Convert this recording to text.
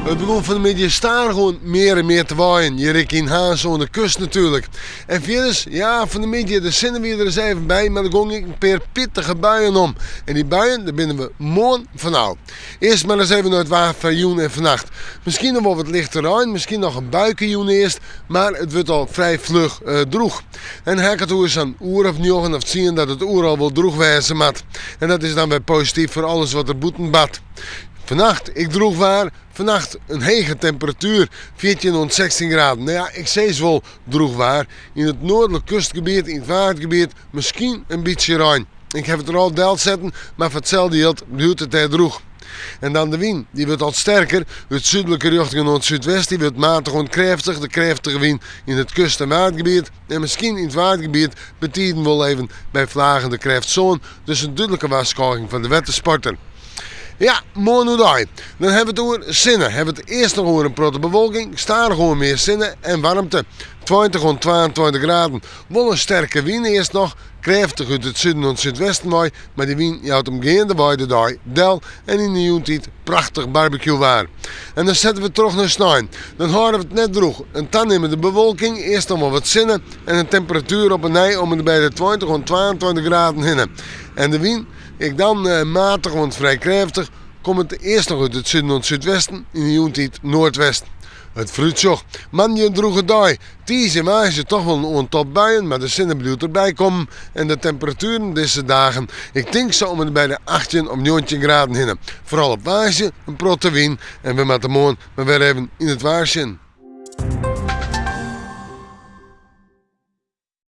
It begûn fan 'e middei stadichoan mear en mear te waaien, hjir ek yn Harns oan de kust natuerlik. En fierders, ja, fan 'e middei, de sinne wie der ris even by, mar der gong ek in pear pittige buien om. En dy buien, dêr binne we moarn fanôf. Earst mar ris even nei it waar foar jûn en fannacht. Miskien noch wol wat lichte rein, miskien noch in buike jûn earst, mar it wurdt al frij fluch drûch. En ha ik it oer sa'n oer of njoggen of tsien dat it oeral wol drûch wêze moat. En dat is dan wer posityf foar alles wat der bûten bart. Fannacht ek drûch waar, fannacht in hege temperatuer, 14 oant 16 graden. No ja, ik sis wol drûch waar. Yn it noardlik kustgebiet, yn it Waadgebiet, miskien in bytsje rein. Ik haw it der al delsetten, mar foar itselde jild bliuwt it dêr drûch. En dan de wyn, dy wurdt al sterker. Út súdlike rjochtingen oant súdwest, dy wurdt matich oant krêftich. De krêftige wyn yn it kust- en Waadgebiet en miskien yn it Waadgebiet betiden wol even by flagen de krêft sân. Dus in dúdlike warskôging foar de wettersporter. Ja, moarn oerdei. Dan hawwe we it oer sinne. Hawwe we it earst noch oer in protte bewolking, stadichoan mear sinne en waarmte. 20 oant 22 graden. Wol in sterke wyn earst noch, krêftich út it suden oant súdwesten wei, mar dy wyn jout him geandewei de dei del en yn de jûntiid prachtich barbecuewaar. En dan sette we troch nei snein. Dan hâlde we it net drûch. In tanimmende bewolking, earst noch wol wat sinne en in temperatuer op 'e nij om en by de 20 oant 22 graden hinne. En de wyn, ek dan matich oant frij krêftich, komt earst noch út it suden oant súdwesten, yn de jûntiid noardwesten. It foarútsjoch, moandei in drûge dei, tiisdei en woansdei toch wol in oantal buien, mar de sinne bliuwt derby kommen en de temperatueren dizze dagen, ik tink sa om en by de 18 of 19 graden hinne. Foaral op woansdei in protte wyn en we moatte moarn mar wer even yn it waar sjen.